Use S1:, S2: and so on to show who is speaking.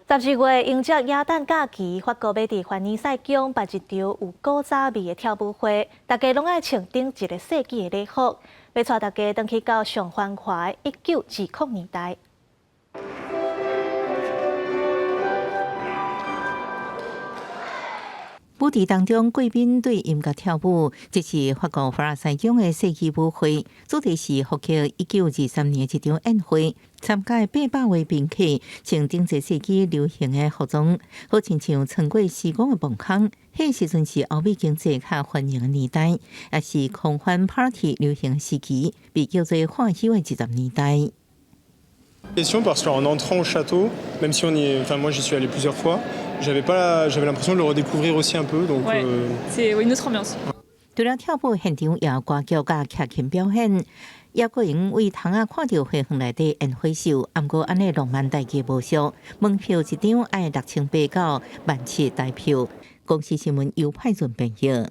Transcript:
S1: 12月迎接耶誕假期，法國欲佇凡爾賽宮辦一場有古早味的跳舞會，大家攏愛穿頂一个世紀的禮服，欲帶大家轉去到上繁華的1920年代。
S2: 舞池當中，貴賓對音樂跳舞，這是法國凡爾賽宮的世紀舞會，主題是復刻1923年一場宴會。參加的800位賓客穿頂一世紀流行的服裝，好親像穿過時光的墓空。彼時陣是歐美經濟較繁榮的年代，也是狂歡 party 流行時期，被叫做化休的20年代。
S3: Question parce qu'en entrant au château, même si on y est, enfin moi j'y suis allé plusieurs fois, j'avais pas, j'avais l'impression de le redécouvrir aussi un peu, donc.
S4: Ouais, c'est une autre ambiance.
S2: 除了跳舞現場，也有歌劇佮徛琴表演，也閣會用為窗仔看著花園內底煙火秀。毋過按呢浪漫代誌無俗，門票一張愛6800到17,000台票。公視新聞由派准編譯。